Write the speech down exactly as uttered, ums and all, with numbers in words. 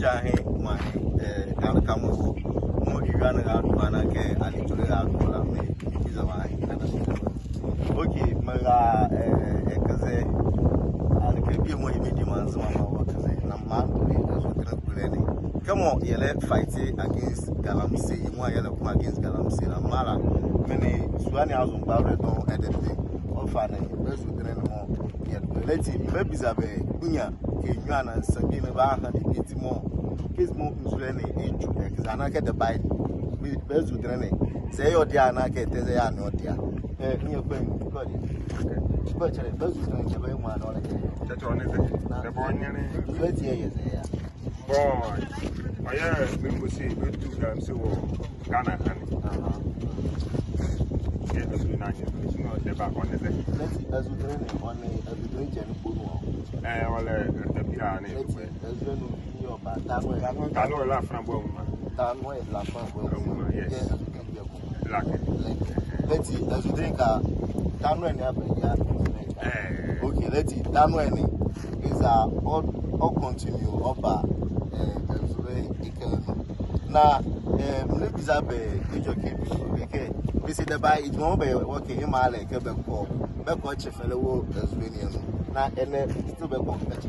Ahe mɔɔ ahe, eh, ka, ka mɔɔ wɔ, mɔɔ iwia ne rado a na kɛ alejule rado la, me, mebiza wɔ ahe, na, na. Okay, mera, eh, ɛkɛ zɛ, alekɛ bie mɔɔ yɛ mediema Nzema mra wɔ ɛkɛ zɛ, na mra, eh, ɛzo ɛkɛ ne kule ne. Kɛmɔ yɛlɛ fight against galamsey, yemɔ a yɛlɛko against galamsey la, mra la, menli sua ne azo mgbavolɛ dɔɔnwo ɛdebɛ. Ɔfa ne, bɛ zudele ne mɔɔ yɛdo. Ɛlɛti, mebiza bɛ, kpanyia, kɛ nwiɔ anaa nsa bie ne bɛaha ne bie ti mɔɔ, case mɔɔ nzule ne edwu, ɛkɛ zɛ anaa kɛ debɛ aye, bɛ, bɛ zudele ne. Zɛ ɛyɛ ɔdeɛ anaa kɛ tɛ zɛ ɛyɛ anaa ɔdeɛ. Eh, nwiɔ kpanyia, kɔ deɛ. Kɔ kyɛlɛ, bɛ zudele ne, bɛ mɔ anaa ɔlɛkɛ. Tɛtɛ ɔne zɛ. Na, debɛ ɔnyɛle. Nzule ti ɛyɛ zɛ ɛyɛ. Bɔ, ɔyɛ, me mɔɔ se, bɛtu galamsey wɔ Ghana ha ne. Aha. Yɛ ɛzo ne anyɛ, ɛzo ne ɔde ba ɔne zɛ. Ɛlɛti ɛzo ɛkɛ ne, ɔne ɛzo ɛkɛ ne gyɛ ne kponu ɔ. Eh, ɔlɛ, eh, ɛbia ne. Ɛlɛti ɛzo ɛkɛ ne, ɔba, ta nɔ ɛ. Ta nɔ, ta nɔ ɛ la fran bɔ mma. Ta nɔ ɛ la fran bɔ mma. Yes. Yɛ ɛzo ɛkɛ ne gyɛ kɔ. Lake. Lake. Ɛlɛti ɛzo ɛkɛ ne ka, ta nɔ ɛ ne aba ya. Eh. Okay, ɛlɛti ta nɔ ɛ ne, eza ɔ, ɔ continue ɔba, eh, ɛzule ɛkɛ ne. Na, eh, mebiza bɛ, edwɛkɛ bie kɛ, bɛse debɛ aye, edwɛkɛ bɛ, okay, ɛmaa le kɛ bɛkɔ, bɛkɔ kyɛ fɛlɛ wɔ ɛzule ne anu. Na ɛnɛ, still bɛkɔ, bɛkɔ.